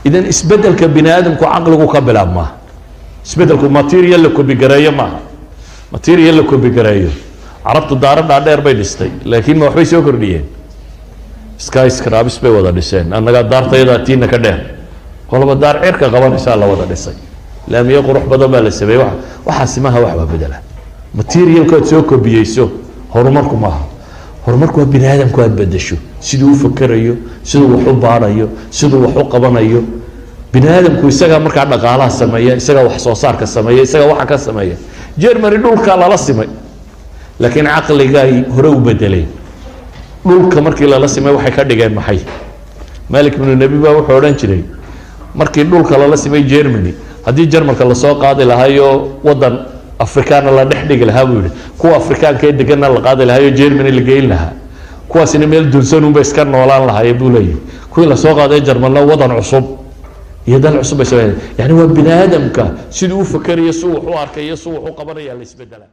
Idan isbedelka bini aadamku caqligu ka bilaabmaa. Isbedelku material la kobigareeyo maaha, material la kobigareeyo. Carabtu daaro dhaadheer bay dhistay, laakiin ma waxbay soo kordhiyeen? Skyscrapers bay wada dhiseen. Annagaa daartayadaa tiina ka dheer, qolaba daar cirka qabanaysaa la wada dhisay, laamiyo qurux badan baa la sameeyey. Wa waxaasi maaha wax baa bedela. Materialku aad soo kobiyeyso horumarku maaha. Horumarku waa bini aadamku aad bedesho, siduu u fakerayo, siduu wax u baarayo, siduu wax u qabanayo. Bini aadamku isagaa markaa dhaqaalaha sameeya, isagaa wax soo saarka sameeya, isagaa waxa ka sameeya. Germany dhulkaa lala simay, laakiin caqligaay hore u bedeleen. Dhulka markii lala simay waxay ka dhigeen maxay? Malik binu Nebi baa wuxuu odhan jiray, markii dhulka lala simay Germany, haddii Jarmalka lasoo qaadi lahaayo waddan Afrikaana la dhex dhigi lahaa, buu yihi, kuwa Afrikaanka ee deganna la qaadi lahaayo Germany la geyn lahaa, kuwaasina meel dunsanunba iska noolaan lahaye, buu leeyahy. Kuwii lasoo qaaday Jarmalna wadan cusub iyo dal cusub bay sameeyeen. Yani waa bini aadamka siduu u fakerayo, suu wax u arkayo, suu wax u qabanaya la isbedela.